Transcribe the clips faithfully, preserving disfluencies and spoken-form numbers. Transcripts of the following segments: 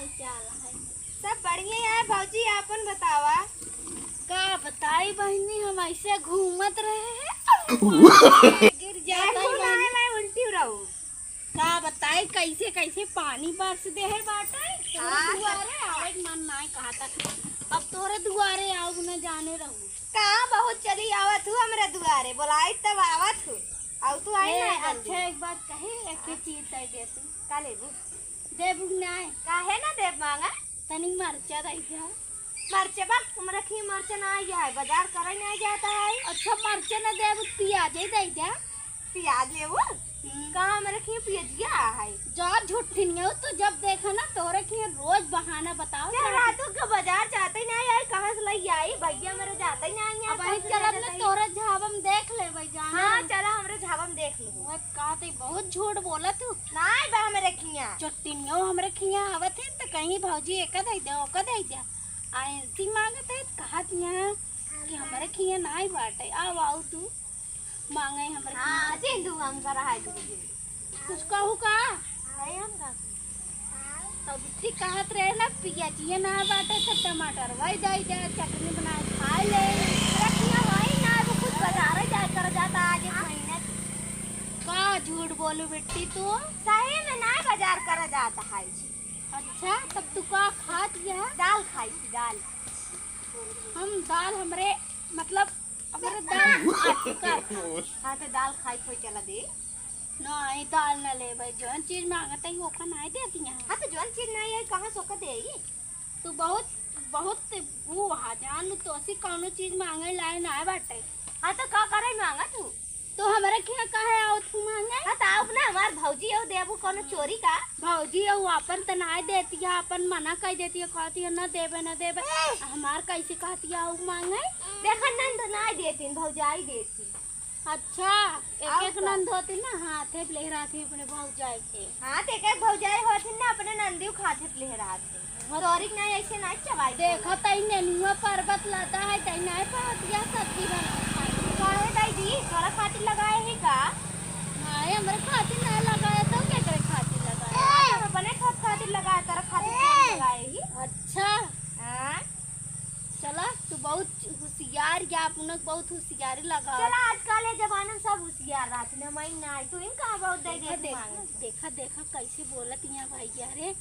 क्या हाल है? सब बढ़िया है भौजी, आपन बतावा। का बताई बहिनी, हम ऐसे घूमत रहे हैं। गिर जाता है देखू ना, बहिनी। मैं उल्टी रहू। का बताई कैसे कैसे पानी बरस दे है बाटे। तोरे हाँ। दुआरे आवे के मन नाय कहता। अब तोरे दुआरे आऊ न जाने रहू। कहाँ बहुत चली आवत हूँ हमरे दुआरे, बोलाई तब आवत हूँ। आऊ तू आई ए, ना जल्दी। अच्छा एक बात कही, एक हाँ। चीज दे दे तू। का लेबू? देबू कि नाय? काहे ना देब मांगा? तनी मरचा दे दे। मरचा बा, हमरा खिया मरचा ना आया है, बाजार करे ना जाता है। अच्छा मरचा ना देबू, पियाज ही दे दे। पियाज लेबू? हम्म। कहाँ हमरे खिया पियजिया है? जा झूठिनिया, तो जब देखा ना तोरे खिया रोज बहाना बताओ। चल रातू के बाजार जाते ना यार, कहाँ से लई आई? भैया मेरे जाते ना आई अब कहाँ से चलब ना जाते? तोरे झाबम देख ले भाई जाना। हाँ चला हमरे झाबम देख ले। वो कहते बहुत झूठ बोला तू। नाय बा हमरे खिया। चुट्टिनियो हमरे खिया आवत है तो कहीं भौजी एका दे दे, ओका दे दे। आ ऐसी मांगत है, कहत यहाँ कि हमरे खिया नाय बाटे। आओ, आओ तू। मांगे हमरे हाँ, खिया। जिंदू हम कर रहा है तू जिंदू। कुछ कहू का? नहीं हम का। तब ठीक कहत रहे ना, पियाजिया ना बाटे तो टमाटर वही दे दे, चटनी बना के खा ले। रखिया वही ना, वो कुछ बाजार जाए कर जाता आज एक महीना। का झूठ बोलू बिट्टी तू? सही में ना बाजार कर जाता है। अच्छा, तब तू का खात यह? दाल खाई थी, दाल। हम दाल हमरे, मतलब, हमरे दाल खात का। हाँ, तो दाल खाई थी, चला दे। नहीं, दाल ना लेबे, जौन चीज मांगत है, ओका नाय देती यहाँ। हाँ, तो जौन चीज नाय है, कहाँ से ओका देई? तू बहुत, बहुत वो वहाँ जान लू, तो ऐसी कौनो चीज मांगे लाए ना बाटे। हाँ, तो का करे मांगा तू? तो हमरे खिया काहे आओ तू मांगे? हाँ, तो आओ ना, हमार भौजी आओ देबू कौनो चोरी का? भौजी आओ, अपन त नाय देती है, अपन मना कर देती है, कहती है, "ना देबे, ना देबे।" हमार कैसे कहती है, आओ मांगे? देखा, नंद नाय देती, भौजाई देती। अच्छा, एक आओ एक तो। नंद होती ना, हाथे पे लेहराती अपने भौजाई के। हाँ, तो एक एक भौजाई होती ना, अपने नंदियो खाते पे लेहराती। हाँ। तोरी के नहीं ऐसे नहीं चबाई देखा, बोला। तई नेनुआ पर्वत लाता है, तई नहीं पावत या सब्जी बना खाई। काहे दाई जी, तोरा खातिर लगाए ही का? नहीं, हमरे खातिर नहीं लगाए, तो केकरे खातिर लगाए? हाँ, तो हम अपने सब खातिर लगाए, तोरा खातिर कौन लगाए ही? अच्छा। हाँ। चला, तू बहुत होशियार या, अपने बहुत होशियारी लगा। चला, आजकल ये जमाना में सब होशियार रहत ना, मैं ना, तू इनका बहुत दे देखा, दे देखा, मांगे। देखा, देखा, कैसे बोलत यहाँ भैया रे,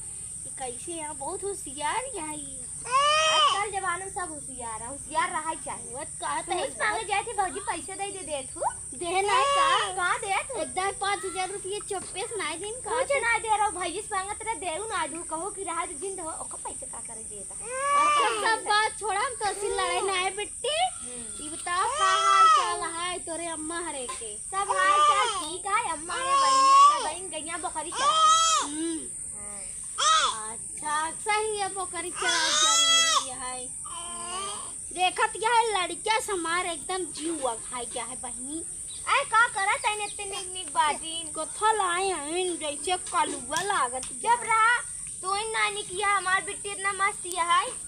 कि कैसे यहाँ बहुत होशियार यहाँ ई। आजकल जमाना में सब होशियार है, होशियार रहा ही चाहिए। वो कहत तू है, मुझसे मांगे जाए थे, भौजी पैसे दे दे, दे तू। दे ना का? का दे तू? एकदम पाँच हजार रुपये चुप्पे से ना दिन का कुछ ना दे रहो, भैया से मांगत रहे, देऊ ना दू, कहो कि रहा दे, जिंद हो, ओकर पैसे का करे देता। अच्छा, सब बात छोड़ा, हम तो ऐसी लड़ाई ना है बिट्टी। हम्म। ई बताओ का हाल चाल है तोरे अम्मा हरे के? सब हाल चाल ठीक है, अम्मा है बढ़िया, सब बहन गैया बकरी चरा। हम्म। हाँ। अच्छा, सही है, बकरी चरा जरूरी है। देखत यह लड़किया से हमार एकदम जीव अघाई गया है बहिनी। अरे का करत है इतने निक निक बाजिन? कथा लाए हैं जैसे कलुआ लागत जब बा। रहा तो इन नानी किया हमार बिट्टी इतना मस्त यह है।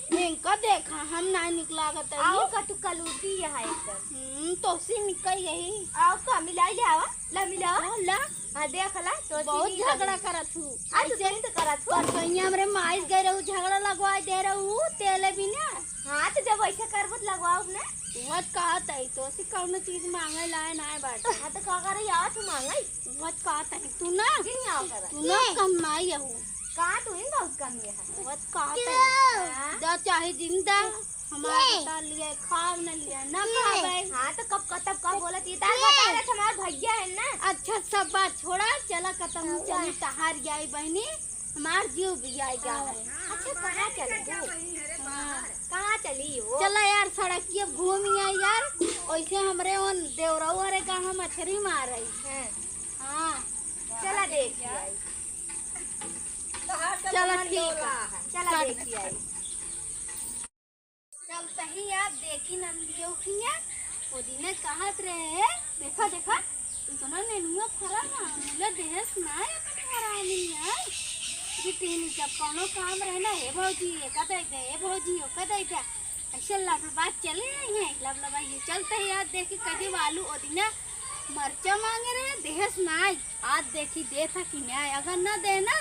इनका देखा हम ना निक लागत है। आओ का तू कलूटी यह है एकदम। हम्म, तो सी निकल यही। आओ का मिलाई ले आवा। ला मिला। हाँ, ला। हाँ, देख ला, तो बहुत झगड़ा करत हूँ। आज ऐसे तो करत हूँ। परसों हमरे माई गए रहू, झगड़ा लगवा दे रहू, तेले भी ना। हाँ, तो जब ऐसे करबो तो लगवाओ ना। वत कहत है, तो से कौनो चीज मांगे लाए ना बाटे। हाँ, तो का करे यार तू मांगे? वत कहत है, तू ना, जिन आओ कर। तू ना कम ना यहू। कहाँ तू ही बहुत कम ये है। वत कहत है। हाँ। जा चाहे जिंदा। हमार बता लिया, खाब न लिया, ना खाबे। हाँ, तो कब, कब, तब कब बोलत, ये तार बता रहे, हमार भैया है ना। अच्छा, सब बात छोड़ा, चला कतहूँ चली, तहार जाई बहिनी, हमार जीव भी जाई जावे। अच्छा, कहाँ चली तू? हाँ। कहाँ चली हो? चला यार, सड़किया घूम आई यार, वैसे हमरे ओन देवरऊ हरे गाँव मछरी मार रही। हाँ। हाँ। चला देख आई। चला ठीक है। चला देख आई। चलते ही आप देखी नंदियो खिया, वो दिने कहत रहे, "देखा, देखा, इतना नेनुआ फरा ना, मिले देहस ना है अपने हरामी है।" बिटिन जब कौनो काम रहे ना, "हे भौजी, एका दे दे, हे भौजी, ओका दे दे।" ऐसे लबलबा चले आई हैं, लबलबा ये चलते ही आप देखी कदी वालू ओ दिना मरचा मांगे रहे, देहस ना आई। आज देखी दे था कि ना आई, अगर ना दे ना,